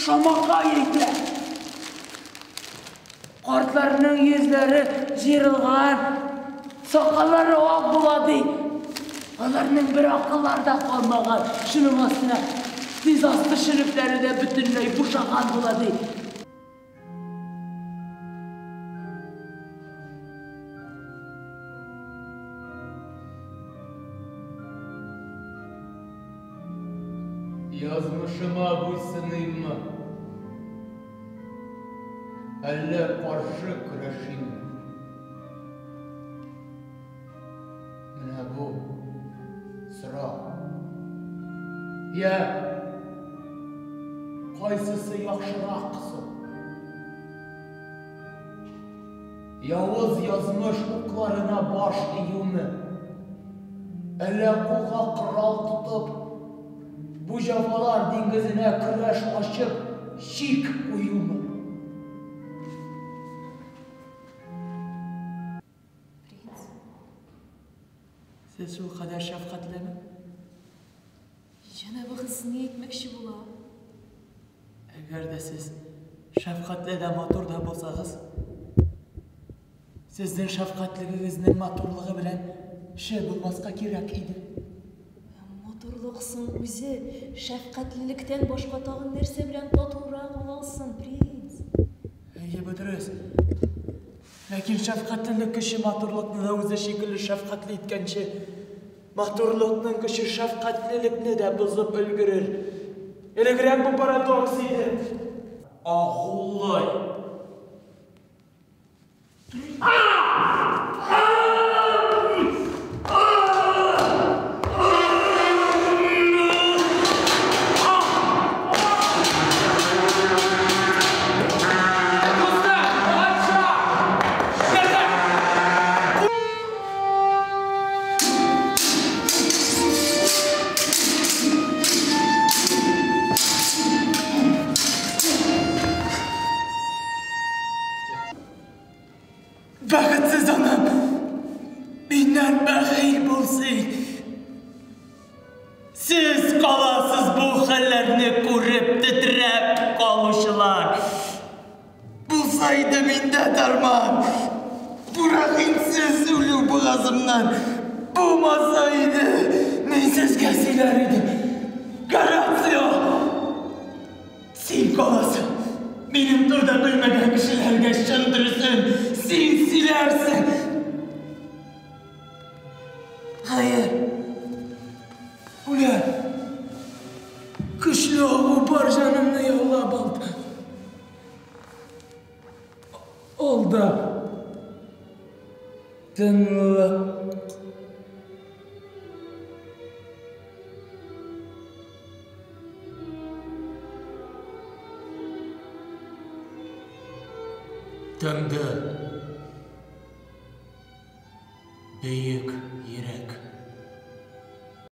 Шамакай әйтә. Картларның йөзләре җыерылган, сакаллары ак була, ди. Аларның бер акыллары да калмаган. Шуның астына тез асты шөрепләре дә бөтенләй бушаган була, ди. Язмышыма буйсыныйммы? Әллә каршы көрәшимме? Менә бу сорау. Я, кайсысы яхшырак соң? Явыз язмыш укларына баш июме? Әллә кулга корал тотып, бу җәфалар диңгезенә көрәш ачып, чик куюмы? Принц. Сез шул кадәр шәфкатьлеме? Җәнабыгыз ни әйтмәкче була? Әгәр дә сез шәфкатьле дә, матур да булсагыз, сезнең шәфкатьлегегезнең матурлыгы белән эше булмаска кирәк иде. Матурлык соң үзе шәфкатьлелектән башка тагын нәрсә белән татурак була алсын, принц? Әйе, бу дөрес. Ләкин шәфкатьлелек көче матурлыкны да үзе шикелле шәфкатьле иткәнче, матурлыкның көче шәфкатьлелекне дә бозып өлгерер. Элегрәк бу парадокс иде. Агулы. Бәхетсез анам, миннән бәхил булсын. Сез каласыз бу хәлләрне күреп тетрәп калучылар. Булса иде миндә дәрман, бу рәхимсез үлү бугазымнан булмаса иде, мин сезгә сөйләр идем. Горацио! Син каласың. Минем турыда белмәгән кешеләргә чын дөресен син сөйләрсең. Хәер, үләм. Көчле агу бар җанымны яулап алды. Алда тынлык. Тынды. Бөек йөрәк.